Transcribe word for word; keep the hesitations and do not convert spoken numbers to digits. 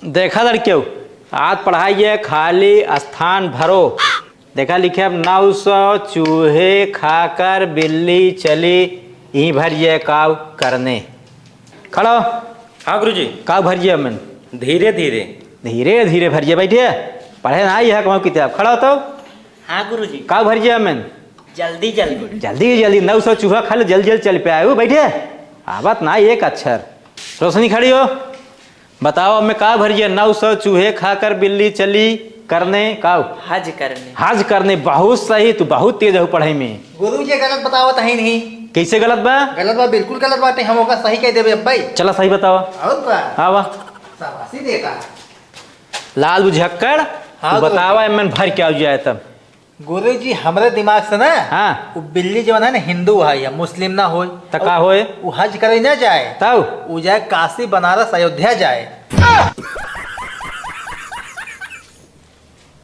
देखा लड़कियों, आज पढ़ाई है खाली स्थान भरो। देखा लिखे अब, नौ सौ चूहे खाकर बिल्ली चली, ई भरिए काव करने। खड़ो। हाँ गुरुजी। काव भरिए मन? धीरे धीरे। धीरे धीरे भरिए, बैठे। पढ़े ना आई है कहूँ किताब। खड़ो तो। हाँ गुरुजी। काव भरिए मन? जल्दी जल्दी। जल्दी जल्दी, नौ सौ चूहा खाली, जल्दी जल्दी चल पे आए। बैठे। आवत ना एक अक्षर। रोशनी खड़ी हो। बताओ, मैं का भरिया? नौ सौ चूहे खाकर बिल्ली चली करने का? हज करने। हज करने। बहुत सही, तू बहुत तेज हो पढ़ाई में। गुरु जी गलत बतावत है नहीं। कैसे गलत बा? गलत बा, बिल्कुल गलत बाटे, हम ओका सही कह देबे अब भाई। चला सही बतावा। और बा? हाँ बा। शाबाशी देता। लाल बुझक्कड़, हाँ तू गुरु जी। बतावा, एमन भर के आउ जाए तब। गुरु जी, हमरे दिमाग से ना, हाँ। उ बिल्ली जवन है ना, हिंदू है या मुस्लिम ना होय। त का होय? उ हज करे ना जाए। तब? उ जाए काशी, बनारस, अयोध्या जाए।